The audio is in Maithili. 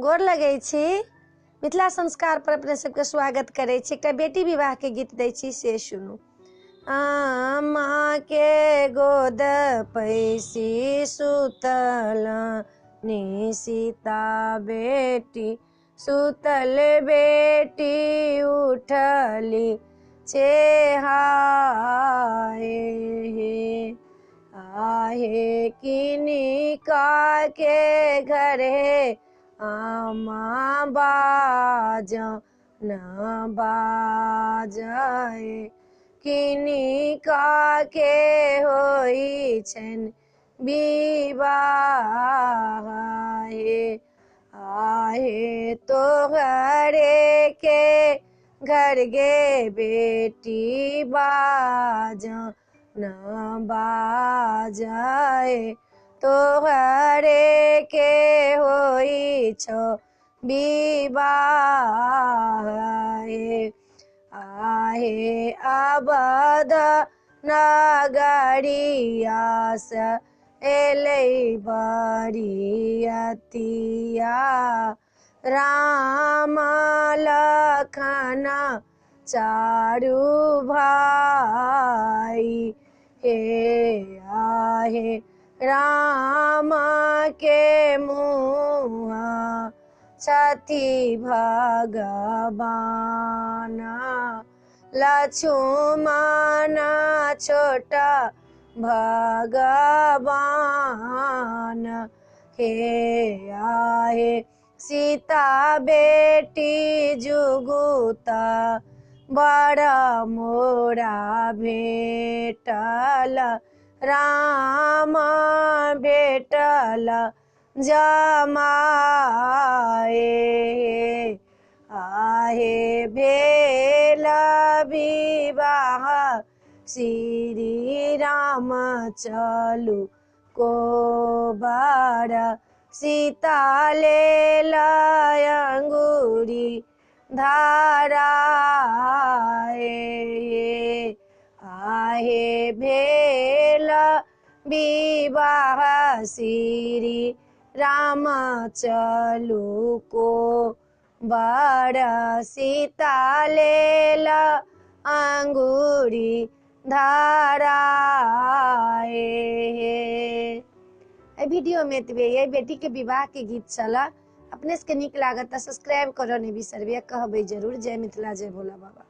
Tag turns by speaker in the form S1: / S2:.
S1: गोर लगै छी। मिथिला संस्कार पर अपने सबके स्वागत करै छी। एकटा बेटी विवाह के गीत दै छी, से सुनू। माँ के गोद पैसी सुतल नी सीता बेटी, सुतल बेटी उठली चेहाए हे। आहे किनिका के घरे आमा बाज न बाजाए, किनिका के होई छनि विवाह हे। आहे तोहरे के घर गे बेटी बाज न बाजाए, तोहरे के होई छो विवाह हे। आहे अवध नगरिया से एलै बरियतिया, राम लखन चारू भाई हे। आहे राम के मुँह छथि भगवान, लक्ष्मण छोट भगवान हे। आहे सीता बेटी जुगुता बड़ मोरा भेटल, राम भेटल जमाए। आहे भेल विवाह श्री राम चलू कोबर, सीता लेल अंगूरी धाराए। आहे भेल विवाह श्री राम चलू को बर, सीता लेल अंगूरी धाराए। एहि वीडियो में एतबे। एहि बेटी के विवाह के गीत छल। अपने सबके नीक लागत तऽ सब्सक्राइब करऽ नहि बिसरबै, कहबै जरूर। जय मिथिला, जय भोला बाबा।